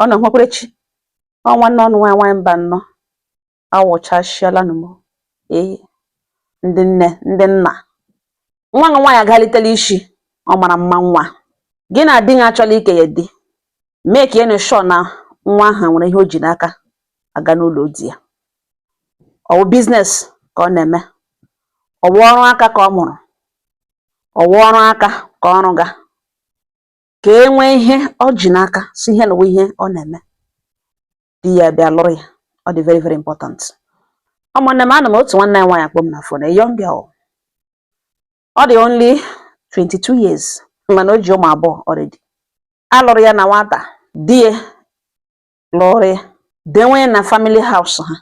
Ọ nọ nwekwarechi ọ nwanne ọnụ nwaanyị nwaanyị mba nnọọ awụchasịala nụ m. Ee, ndị nne, ndị nna, nwa gị nwaanyị agalitela isi, ọ mara mma. Nwa gị na di gị achọla ike ya di, mee ka ị sure na nwa ahụ nwere ihe o ji n'aka aga n'ụlọ di ya. Ọ wụ business ka ọ na-eme, ọ wụ ọrụ aka ka ọ mụrụ, ọ wụ ọrụ aka ka ọ rụga, ka e nwee ihe ọ ji n'aka si ihe na ihe ọ na-eme, di ya bịa lụrụ ya. Ọ dị very very important. Ụmụnne m, ana m otu nwanne ya nwaanyị akpọ m na phone, a young girl, ọ dị only 22 years, mana o ji ụmụ 2 already. Alụrụ ya na nwata, di ya lụrụ ya, denwe na family house ha,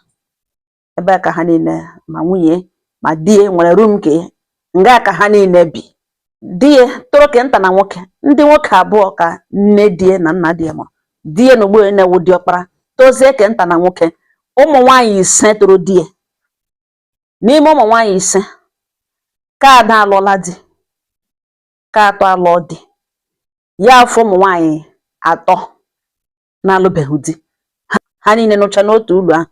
ebe a ka ha niile, ma nwunye ma di ya, nwere room ke nga ka ha niile bi. Di ya toro ke nta na nwoke, ndị nwoke abụọ ka nne di ya na nna di ya mụrụ. Di ya na ugbu a na-ewu diọkpara, tozie ke nta na nwoke. Ụmụ nwaanyị 5 toro di ya. N'ime ụmụ nwaanyị 5, ka ada alụọla di, ka atọ alụọ di ya, afọ ụmụ nwaanyị atọ na-alụbeghị di. Ha niile nọcha n'otu ụlọ ahụ,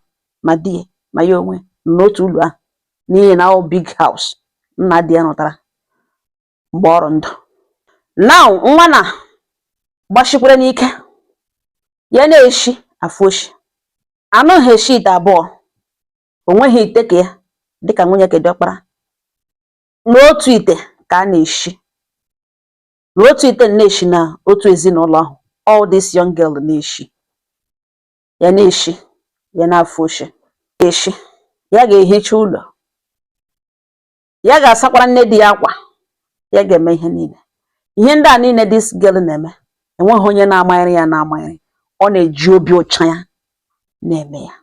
ma di ya ma ya onwe n'otu ụlọ ahụ, n'ihi na ọ big house nna di ya rụtara mgbe ọrụ ndụ. Now nwa na gbashikwere n'ike ya na-eshi afụ oshi, anụghị eshi ite abụọ, o nweghị ite ka ya dịka nwunye ke diọkpara. N'otu ite ka a na-eshi, n'otu ite na-eshi na otu ezinụlọ ahụ. All this young girl na-eshi, ya na-eshi, ya na-afụ oshi eshi, ya ga-ehicha ụlọ, ya ga-asakwara nne di ya akwa, ya ga-eme ihe niile. Ihe ndị a niile this girl na-eme, enweghị onye na-amanyere ya na-amanyere. Ọ na-eji obi ụcha ya na-eme ya.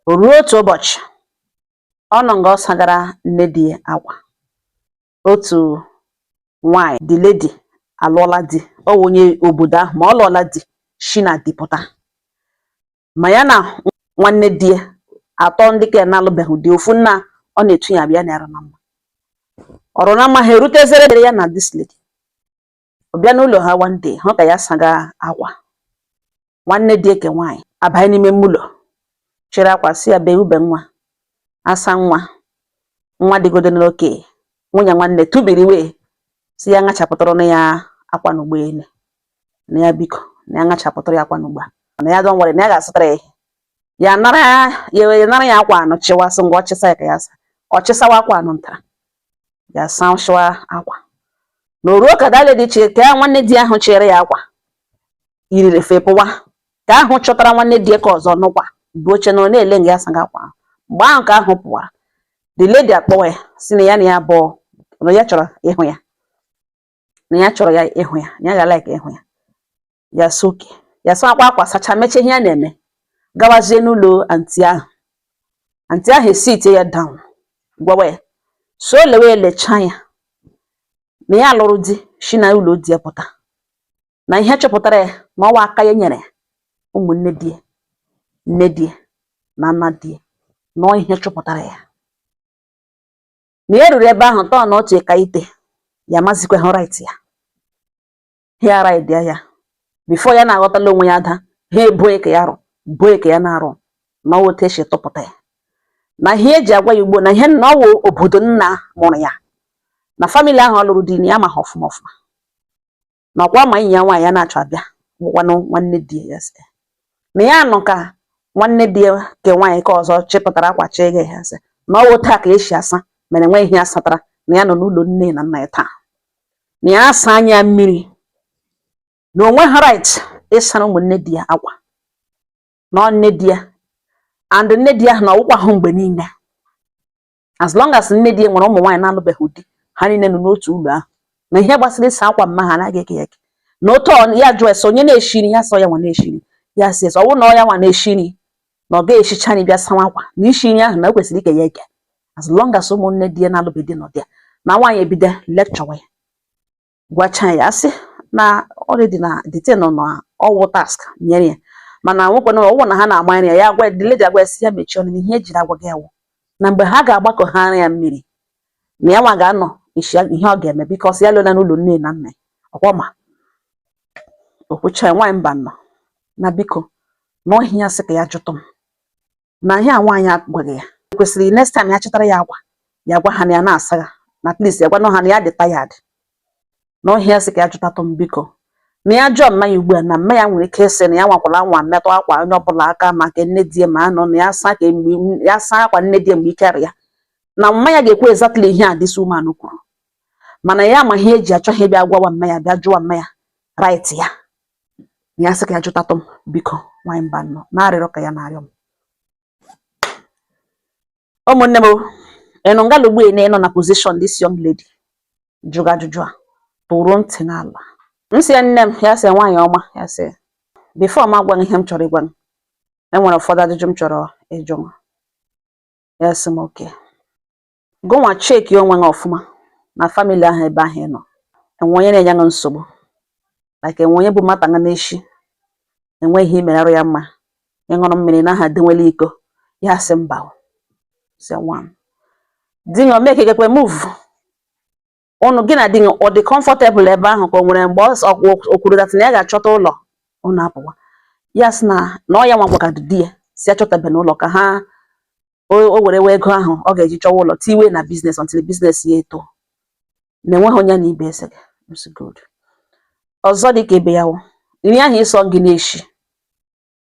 O ruo otu ụbọchị, ọ nọ nga ọ sagara nne di ya akwa, otu nwanyị, the lady alụọla di, ọ wụ onye obodo ahụ, ma ọ lụọla di shi na di pụta, ma ya na nwanne di ya atọ ndị ka na-alụbeghị di, ofu nna ọ na-etu ya abịa na na mma ọrụ na mma ha erutezere ya na this lady. Ọ bịa n'ụlọ ha one day, hụ ka ya saga akwa. Nwanne di eke nwaanyị abanye n'ime ụlọ, chịrị akwa, si ya bee ube nwa asa nwa nwa dịgodo n'oke. Nwunye nwanne tubiri wee si ya ṅachapụtara na ya akwa n'ugbo ene na ya, biko, na ya ṅachapụtara ya akwa n'ugbo a, na ya don't worry, na ya ga-asụtara ya ihe. Ya nara ya, ya nara ya akwa anọ, chịwa, sị ngwa, ọchịsa ya ka ya sa. Ọchịsawa akwa anọ ntara ya sachịwa akwa na o ruo ka that lady chi ka ya nwanne di ahụ chịrị ya akwa yiriri fepụwa, ka ahụ chọtara nwanne di ya ka ọzọ nụkwa bụ oche na ọ na-ele nga ya saga akwa ahụ. Mgbe ahụ ka ahụ pụwara, the lady akpọwa ya, si na ya na ya abụọ na ya chọrọ ịhụ ya, na ya chọrọ ya ịhụ ya, na ya ga-like ịhụ ya. Ya sị okay. Ya sị akwa akwa sacha, mechie ihe ya na-eme, gawazie n'ụlọ aunty ahụ. Aunty ahụ esitie ya down, gwawa ya so o lewe lechaa ya na ya lụrụ di shi na ụlọ di ya pụta, na ihe chọpụtara ya na ọwa aka ya nyere ụmụnne di ya, nne di ya na nna di ya, na ọ ihe chọpụtara ya na ya ruru ebe ahụ tọọ na otu ka ite ya amazikwa ha right ya, ya right ya ya before ya na-aghọtala onwe ya, ada ha ebo ka ya rụ boe ka ya na-arụ, na ọwụ otu esi tụpụta ya, na ihe eji agwa ya ugbo na ihe na ọwụ obodo nna mụrụ ya na family ahụ ọ lụrụ di na ya ma ha ọfụma ọfụma, na ọkwa ma enyi ya nwaanyị ya na-achọ abịa bụkwanụ nwanne di ya, sị na ya nọ ka nwanne di ya ke nwaanyị ka ọzọ chịpụtara akwa chịga ya, sị na ọwụ taa ka esi asa mere nwe ihe asatara, na ya nọ n'ụlọ nne na nna ya taa, na ya asa anya mmiri, na onwe ha right ịsara ụmụnne di ya akwa, na ọ nne di ya and nne di ya na ọwụkwa hụ mgbe niile, as long as nne di ya nwere ụmụ nwaanyị na-alụbeghị di, ha niile nọ n'otu ụlọ ahụ, na ihe gbasara ịsa akwa mma ha anaghị eke ya eke. Na otu ya jụọ ese onye na-eshi nri, ya sọ ya nwa na-eshi nri. Ya sị ọ bụrụ na ọ ya nwa na-eshi nri, na ọ ga-eshicha nri bịa sawa akwa, na ishi nri ahụ na o kwesịrị ike ya eke, as long as ụmụnne di ya na-alụbeghị di nọ di ya. Na nwaanyị ebido lecture ya, gwacha ya, sị na already na the thing nọ na ọwụ task nyere ya, mana nwoke na ọwụ na ha na-amanye ya. Ya gwa the lady, agwa ya sị ya mechie ọnụ, na ihe ejiri agwa gị awụ na mgbe ha ga-agbakọ ha ara ya mmiri, na ya nwa ga-anọ isi ihe ọ ga-eme, because ya lụla n'ụlọ nne na nna ya ọkwa ma okwucha. Nwaanyị mba nọ na biko. Na ọhịa ya sị ka ya jụtụ m na ihe a nwaanyị agwaghị ya kwesịrị. Next time ya chịtara ya akwa, ya gwa ha na ya na-asa ya, na at least ya gwanụ ha na ya dị tired. Na ọhịa ya sị ka ya jụtatụ m, biko, na ya jụọ mma ya ugbu a, na mma ya nwere ike ịsị na ya nwakwara anwa metụ akwa onye ọbụla aka, ma nke nne di ya ma anọ na ya saa, ka mgbe ya saa akwa nne di ya mgbe ike ya, na mma ya ga-ekwu exactly ihe a this woman kwuru. Mana ya ma ihe eji achọghị ịbịa gwawa mma ya, bịa jụwa mma ya right ya. Ya sị ka ya jụtatụ m, biko, nwaanyị mba nnọọ na arịrịọ ka ya na-arịọ m. Ụmụnne m, ịnụ ngala ugbu a na ịnọ na position this young lady jụrụ ajụjụ a, tụrụ ntị n'ala. M sị ya, nne m, ya sị, nwaanyị ọma, ya sị, before m agwa gị ihe m chọrọ ịgwa gị, enwere ụfọdụ ajụjụ m chọrọ ịjụ m. Ya sị m, okay. Gụnwa cheki onwe gị ọfụma na family ahụ ebe ahụ ị nọ, enwe onye na-enye gị nsogbu, like enwe onye bụ mata gị n'eshi, enweghị ihe imerụ ya mma, ịṅụrụ mmiri na aha denwele iko? Ya sị mba o. Sị one, di gị o mekekekwe move ụnụ, gị na di gị ọ dị comfortable ebe ahụ, ka o nwere mgbe o kwuru that na ya ga-achọta ụlọ ụnụ apụwa? Ya sị na ọ ya nwa gwagara di ya si achọtabe n'ụlọ, ka ha o were wee ego ahụ ọ ga-eji chọwa ụlọ tiwe na business until business ya eto, na enweghị onye na ibe ese gị. M sị, good. Ọzọ dị ka ebe ya wụ nri ahụ ịsọ gị na-eshi,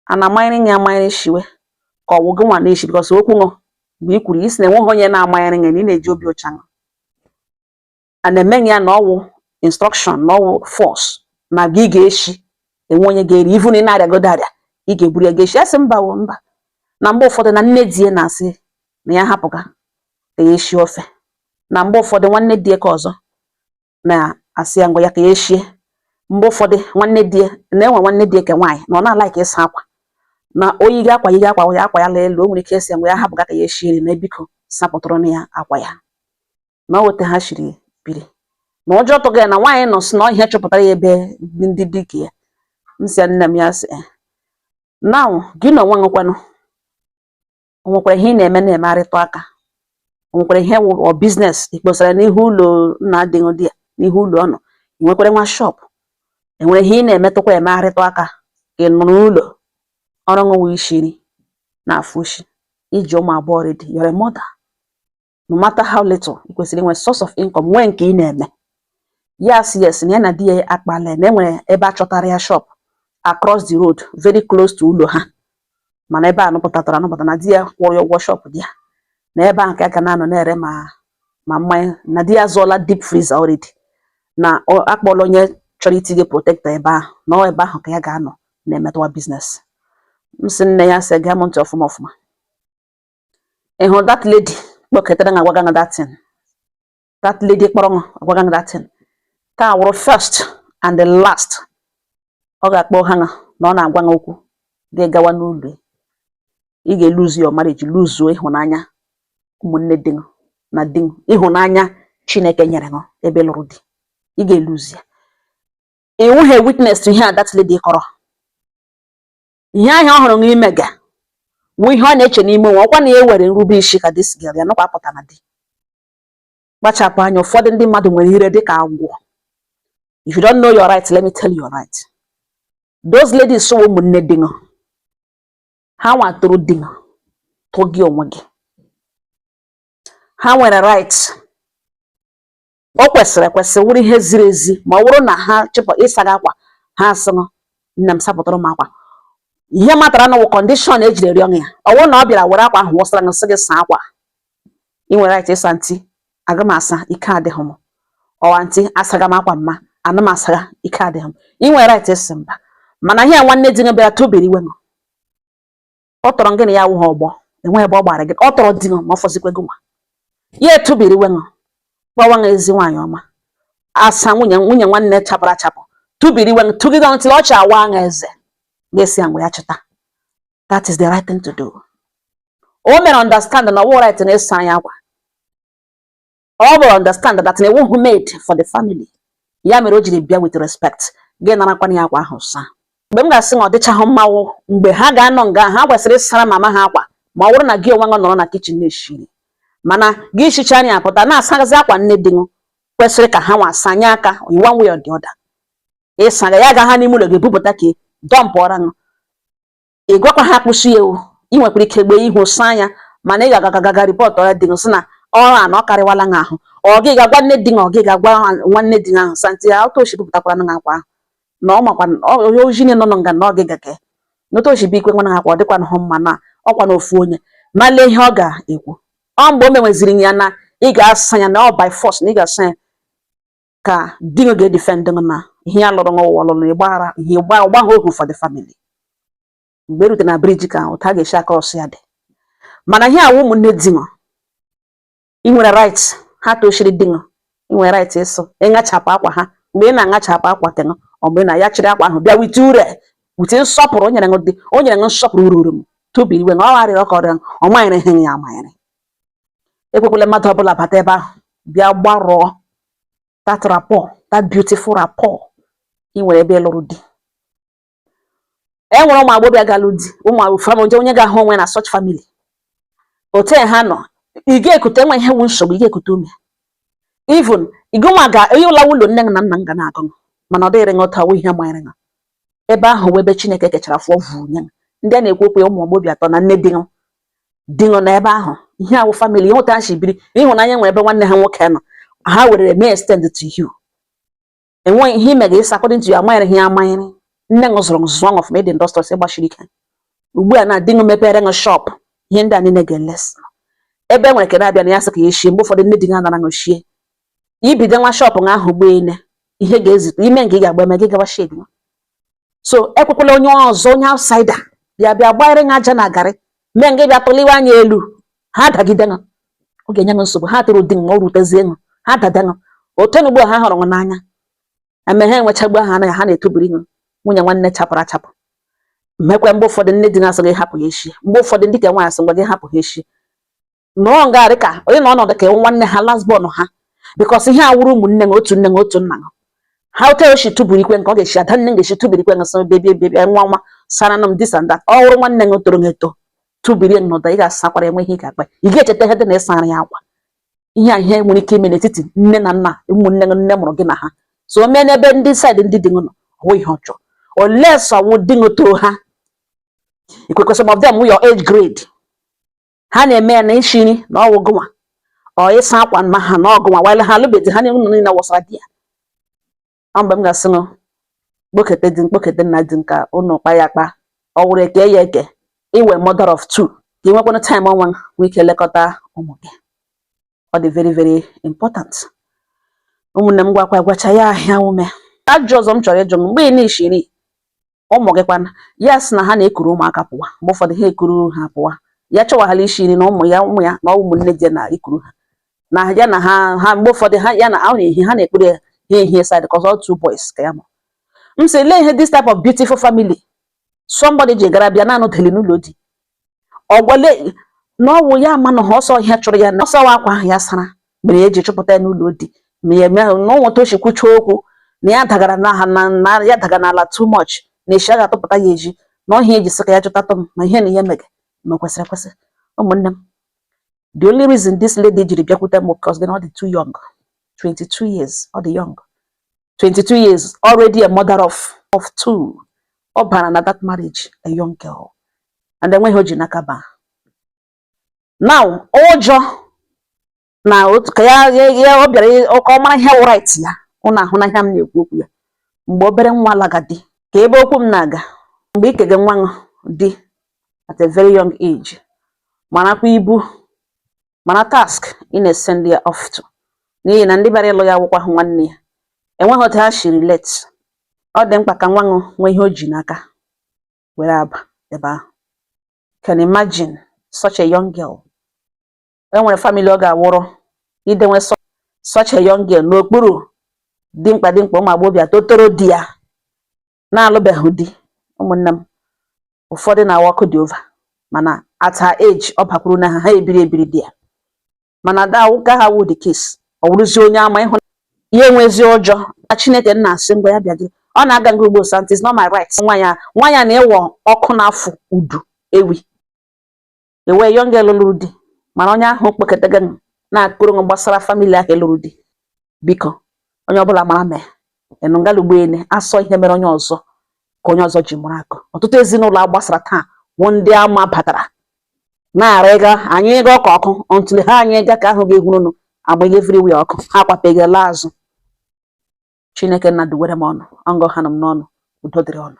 a na-amanyere ya amanyere shiwe, ka ọ wụ gị nwa na-eshi? Because okwu ṅụ mgbe i kwuru isi na enweghị onye na-amanyere gị, na ị na-eji obi ụcha ṅụ, a na-eme ya na ọwụ instruction, na ọwụ force na gị ga-eshi, enwe onye ga-eri, even ị na-arịagodo arịa, ị ga-eburu ya ga-eshi? Ya sị mba o, mba. Na mgbe ụfọdụ na nne di ya na-asị na ya hapụga ka ya eshie ofe, na mgbe ụfọdụ nwanne di ya ka ọzọ na-asị ya ngwa ya ka ya eshie. Mgbe ụfọdụ nwanne di ya na-enwe nwanne di ya ke nwaanyị na ọ na-alike ịsa akwa, na oyiga akwa, yiga akwa ya, akwa ya la elu, o nwere ike ịsị ya ngwa ya hapụga ka ya eshie nri, na ebiko sapụtụrụ na ya akwa ya. Na o weta ha shiri biri na ụjọ tụga ya na nwaanyị nọ sị na ọ ihe chọpụtara ya ebe ndị dike ya. M sị ya, nne m, ya sị, "Eh, now gị na onwe gị kwanụ, o nwekwara ihe ị na-eme na-emegharịtụ aka? O nwekwara ihe wụ ọ business ị kposara n'ihu ụlọ nna adịghị dị ya n'ihu ụlọ ọ nọ? Ị nwekwara nwa shop? Enwere ihe ị na-emetụkwa emegharịtụ aka, ka ị nọ n'ụlọ ọrụ ṅụwa isi nri na-afụ ushi iji ụmụ abụọ already? You're a mother. No matter how little, ị kwesịrị inwe source of income, nwee nke ị na-eme." Yes, yes, na ya na di ya akpala ya, na enwere ebe a chọtara ya shop across the road, very close to ụlọ ha, mana ebe a nụpụtatara anụpụta, na di ya kwụrụ ya ụgwọ shop di ya, na ebe ahụ ka ya ga na-anọ na-ere ma mmanya, na di ya zụọla deep freezer already, na ọ akpọla onye chọrọ itinye protector ebe ahụ, na ọ ebe ahụ ka ya ga-anọ na-emetụwa business. M sị nne ya, sị gaa m ntị ọfụma ọfụma. Ị hụrụ that lady kpọketere na agwaga that thing, that lady kpọrọ m agwaga that thing, taa wụrụ first and the last ọ ga-akpọ ha na ọ na-agwa ha okwu gị gawa n'ụlọ ya. Ị ga-elose your marriage, lose ịhụnanya ụmụnne di gị na di gị, ịhụnanya Chineke nyere gị ebe ị lụrụ di, ị ga-elose ya. Ị nwụghị witness to ihe a that lady kọrọ. Ihe ahụ ọ hụrụ n'ime ga wụ ihe ọ na-eche n'ime onwe ọkwa na ya were nrube isi ka this girl ya nọkwa apụta na di. Kpachapụ anya, ụfọdụ ndị mmadụ nwere ire dịka agwọ. If you don't know your right, let me tell you your right. Those ladies so ụmụnne di gị, ha nwa tụrụ di gị, tụ gị onwe gị, ha nwere right. O kwesịrị ekwesị, wụrụ ihe ziri ezi, ma ọ bụrụ na ha chịpụ ịsa gị akwa, ha asị gị, nne m, sapụtara m akwa. Ihe matara na wụ condition ejiri rịọ ya. Ọ bụrụ na ọ bịara were akwa ahụ wụsara gị, sị gị saa akwa, ị nwere right ịsa, aunty, aga m asa, ike adịghị m. Ọ aunty, asaga m akwa mma, ana m asaga, ike adịghị m. Ị nwere right ịsị mba. Mana ihe a nwanne di gị bịara tụbiri iwe ṅụ, ọ tọrọ gị na ya awụghị ọgbọ, enweghị ebe ọ gbara gị, ọ tọrọ di gị ma ọ fọzikwa gị nwa ya etubiri iwe ṅụ, kpọwa ṅụ ezi nwaanyị ọma, asa nwunye nwanne chapụrụ achapụ, tụbiri iwe ṅụ, tụgide ntị ọchị, awa ṅụ eze, ga-esi ya mgbe ya cheta. That is the right thing to do. O mere understand na ọwụ right na ịsa anya akwa. Ọ bụrụ understand that na iwu made for the family, ya mere o jiri bịa with respect. Gị narakwana ya akwa ahụ saa. Mgbe m ga-asị na ọ dịchaghị mmanwụ, mgbe ha ga-anọ nga, ha kwesịrị ịsara mama ha akwa, ma ọ bụrụ na gị onwe gị nọrọ na kitchen na-eshi nri, mana gị shicha nri apụta na-asagazi akwa nne di gị, kwesịrị ka ha nwa sanye aka in one way or the other ịsaga ya, ga ha n'ime ụlọ ga-ebupụta ka dumpụọra ṅụ. Ị gwakwa ha kpụsị ya ewu, ị nwekwara ike gbee ihu saa ya, mana ị ga-agagaga report ya di gị, sị na ọrụ a na ọ karịwala gị ahụ. Ọ gị ga-agwa nne di gị, ọ gị ga-agwa nwanne di gị ahụ santi ya otu oshi bupụtakwara gị akwa ahụ na ọ makwa onye oji nọ nọ nga na ọ gị gake n'otu oshi bụ ikwe nwa akwa. Ọ dịkwa hụ mma na ọkwa na ofu onye ma lee ihe ọ ga-ekwu. Ọ mgbe o menweziri ya na ị ga-asa ya na ọ by force na ị ga-asa ya ka di gị ga-edefend gị na ihe ya lụrụ n'ụwa lụrụ ịgbaghara ihe ọgbagha ohu for the family. Mgbe erute na bridge ka ụta ga-esi aka ọsọ ya dị, mana ihe awụ ụmụnne di gị, ị nwere right ha tochiri di gị. Ị nwere right ịsụ ịṅachapụ akwa ha mgbe ị na-aṅachapụ akwa ke gị, ọ mgbe ị na ya chịrị akwa ahụ bịa wite ure, wite nsọpụrụ o nyere gị dị, o nyere gị nsọpụrụ ruru m tụbiri iwe na ọ gharịrị ọka ọrịa ọ manyere ihe ya amanyere. Ekwekwala mmadụ ọbụla bata ebe ahụ bịa gbarụọ that rapport, that beautiful rapport ị nwere ebe ị lụrụ di. E nwere ụmụ agbọghọbịa ga-alụ di, ụmụ family, onye ga-ahụ onwe na such family otu ha nọ, ị ga-ekute nwe ihe wu nsogbu, ị ga-ekute ume. Even ịgụnwa ga onye ụlọ ụlọ nne na nna m ga na-agụ, mana ọ dịghịrị nghọta ọwụ ihe manyere ha ebe ahụ wụ ebe Chineke kechara fụọ vuu nye ndị a na-ekwu okwu ya. Ụmụ agbọghọbịa atọ na nne di ṅụ di ṅụ na ebe ahụ, ihe awụ family ịhụta ha si biri, ịhụnanya nwere ebe nwanne ha nwoke nọ, ha were mee extend to you. Enweghị ihe ime ga ịsa according to you amanyere ihe amanyere nne ṅụ zụrụ zụọ ṅụ ọfụma, ịdị industrious, ịgbachiri ike. Ugbu a na di ṅụ mepere ṅụ shop, ihe ndị a niile ga-eles ebe e nwere kere abịa na ya sị ka ya eshie. Mgbe ụfọdụ nne di gị anara ṅụ shie, ibido nwa shop ṅụ ahụ gbee ihe ga-ezite ime nke ị ga-agba eme gị gawa shed. So ekwekwala onye ọzọ, onye outsider, bịa bịa gbanyere ṅụ aja na garị mee nga bịa tụliwe anya elu ha dagide ṅụ, ọ ga-enye ṅụ nsogbu. Ha tụrụ di ṅụ, o rutezie ṅụ, ha dada ṅụ otu ugbu a ha hụrụ ṅụ n'anya eme ha enwechagbu ha anaghị ha na-etobiri ṅụ nwunye nwanne chapụrụ achapụ mekwe. Mgbe ụfọdụ nne di na-asị gị hapụ ya echi, mgbe ụfọdụ ndị ka nwaanyị asị ngwa gị hapụ ha echi nọọ nga dị ka onye na ọnọdụ ka nwanne ha last born ha, because ihe awụrụ ụmụnne ṅụ, otu nne ṅụ, otu nna ṅụ. Ha otu oshi tụburu ikwe nke ọ ga-esi ada nne ga-esi tụburu ikwe nsọ bebie bebie nwa nwa sara m this and that. Ọ wụrụ nwanne ṅụ toro eto tụbiri nnọdụ, ị ga-asakwara enwe ihe ị ga-akpa, ị ga-echeta ihe dị na ịsara ya akwa. Ihe a ihe nwere ike ime n'etiti nne na nna, ụmụnne gị nne mụrụ gị na ha so o mee n'ebe ndị side ndị di gị nọ, ọ wụ ihe ọjọọ olee sọwụ di gị too ha ikwekwe. Some of them your age grade, ha na-eme ya na ishi nri na ọwụ gụnwa, ọ ịsa akwa ma ha na ọgụnwa wale ha alụbeghị ha niile niile wụsara di ya. Ọ mgbe m ga-asị nụ kpokete di, mkpokete nna di nka ụnụ kpa ya akpa, ọ wụrụ eke ya eke iwe mother of two ka ị nwekwana time ọnwa nwee ike lekọta ụmụ gị. Ọ dị very very important. Ụmụnne m, gwakwa gwacha ya ahịa ume. Ajụjụ ọzọ m chọrọ ịjụ m, mgbe ị na-eshiri ụmụ gị kwana ya sị na ha na-ekuru ụmụaka pụwa, mgbe ụfọdụ ha ekuru ha pụwa, ya chọwaghala isi nri na ụmụ ya, ụmụ ya na ụmụnne di ya na-ekuru ha na ya na ha ha mgbe ụfọdụ ha ya na ọ na-ehi ha na-ekpere ya, ha ehie side because all two boys ka ya mụrụ. M sị lee ihe this type of beautiful family somebody ji gara bịa naanụ deli n'ụlọ di ọ gwale na ọwụ ya ama na ha ọsọ ihe chụrụ ya na ọsọ akwa ahụ ya sara mere ya eji chụpụta ya n'ụlọ di ma ya eme na ụmụta ochi kwuchie okwu na ya dagara na ha na ya daga n'ala too much na echi a ga-atụpụta ya eji na ọhịa eji sị ka ya chụtatụ m ma ihe na ihe mege ma kwesịrị ekwesị. Ụmụnne m, the only reason this lady jiri bịakwute m because ọ dị too young, 22 years, ọ dị young, 22 years, already a mother of two. Ọ bara na that marriage a young girl and enweghị o ji n'aka baa. Now ụjọ na otu ka ya ya ọ bịara ka ọ mara ihe wụ right ya. Ụnụ ahụ na ihe m na-ekwu okwu ya mgbe obere nwa laga di ka ebe okwu m na-aga, mgbe ikege nwa di at a very young age, marakwa ibu, mara task ị na-esend ya off to, n'ihi na ndị bịara ịlụ ya awụkwa nwanne ya, enweghị otu ha si relate. Ọ dị mkpa ka nwa ṅụ nwee ihe o ji n'aka were aba ebe ahụ. Can imagine such a young girl, e nwere family ọ ga-awụrụ idenwe such a young girl n'okpuru dimkpa dimkpa ụmụ agbọghọbịa totoro di ya na-alụbeghị di. Ụmụnne m, ụfọdụ na-awa ọkụ dị over, mana at her age ọ bakwuru na ha ha ebiri ebiri di ya, mana da ka ha wụ the case, ọ wụrụzie onye ama ịhụ ya enwezi ụjọ na Chineke nna asị ngwa ya bịa gị ọ na-aga nga ugbo sant is not my right. Nwa ya nwa ya na-ịwọ ọkụ na-afụ udu ewi ewe young girl lụrụ di, mana onye ahụ kpọkọtaga na-akụrụ gbasara family ahụ lụrụ di. Biko, onye ọbụla mara mee ịnụ ngalugbo ene asọ ihe mere onye ọzọ ka onye ọzọ ji mụrụ akụ. Ọtụtụ ezinụlọ agbasara taa Wụ ndị ama batara na-arịga anyị ịga ọka ọkụ until ha anyị ga ka ahụ ga-ehurunu agbaghị everywhere ọkụ, ha kwapegala azụ. Chineke nna duwere m ọnụ ọngọ ha nọ m n'ọnụ. Udo dịrị ọnụ.